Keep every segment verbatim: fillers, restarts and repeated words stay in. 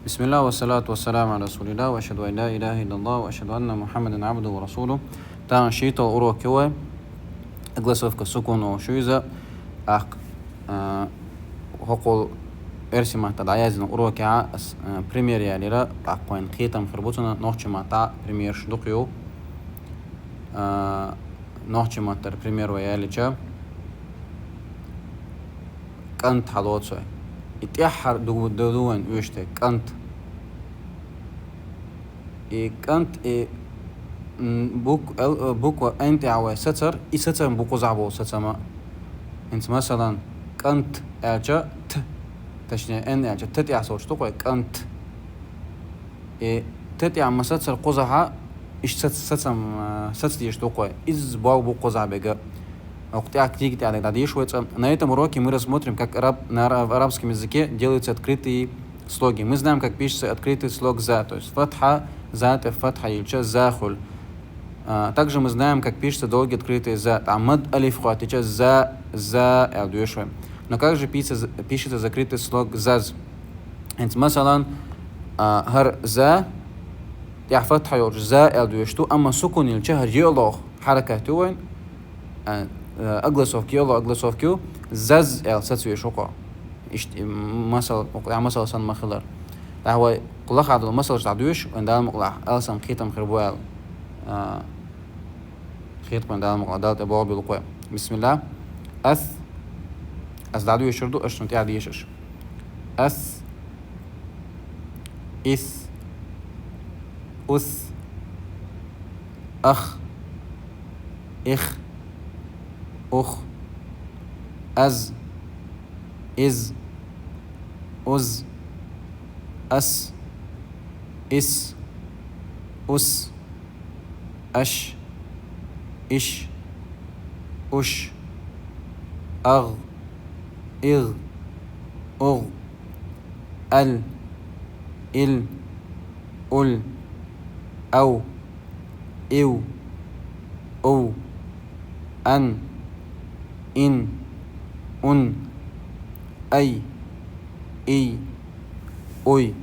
بسم الله والصلاة والسلام على رسول الله وأشهد أن لا إله إلا الله وأشهد أن محمدا عبده ورسوله. Тахана шийтта урок ю вай. Огласовка сукун ю иза. Ах, а, хӀокхул эрсий маттахь дӀаяздина урок я, ас, а, пример ялийра, тӀаккха вайн кхетам хир бу цунна, нохчий маттахь примерш дукха ю. А, нохчий маттара пример вай ялийча, кӀант хьалоцу вай. И тӀеххьара ду-, ду-, ду вайн уьш тӀе, кӀант. И кӀант, и, м, бук-, эл-, э, буква Н тӀехь вай сацар, и сацам бу кхузахь болу сацама. ХӀинца, масалан, кӀант аьлча, Т, точнее, Н аьлча, Т тӀехь соцуш ду-кх вай, кӀант. И Т тӀехь ма сацар кхузахьа, иштта сац-, сацам, э, саца дезаш ду-кх вай. Иза болх бу кхузахь бега. Оха тӀехь книги тӀехь дӀадеша вай цкъа. На этом уроке мы рассмотрим, как араб-, на ара-, в арабском языке делаются открытые слоги. Мы знаем, как пишется открытый слог за, то есть фатхьа, за тӀе фатхьа йиллича за хуьлу. А, также мы знаем, как пишется долгий открытый за. Там мад алиф хӀоттича за, за аьлла доьшу вай. Но как же пишется, пишется закрытый слог заз? ХӀинца, масалан, а, хӀара за, тӀехь фатхьа йолчу за аьлла доьшу ду, амма сукун йиллича хӀара йоьалгӀа хьаракат ю вайн, а, а, огласовка, йоьалгӀа огласовка ю, заз аьлла сацавеш ву-кх. Иштта, м, масал, вукху тӀехь масал санна ма хилар. ТӀаккха вай кху лахахь долу масалш дӀадоьшу, вайн Дала мукъалахь, алсам кхетам хир бу аьлла. А, кхетам вайн Дала мукъалахь, Дала тӀе болх буьйлу-кх вай. Бисмилла. Ас. Ас дӀадоьшур ду, аш цунна тӀаьхьа дешаш. Ас. Ис. Ус. Ах. Их. Ух. Аз. Из. Уз. Ас. Ис. Ус. Аш. Иш. Уш. Агъ. Игъ. Угъ. Ал. Ил. Ул. Ав. Ив. Ув. Ан. Ин. Ун. Ай. Ий. Уй.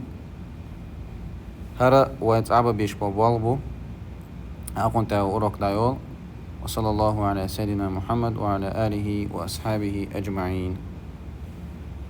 ХӀара вай цӀа бан беш болу болх бу. Акхунта урок дӀайолу. وصلى الله على سيدنا محمد وعلى آله وأصحابه أجمعين.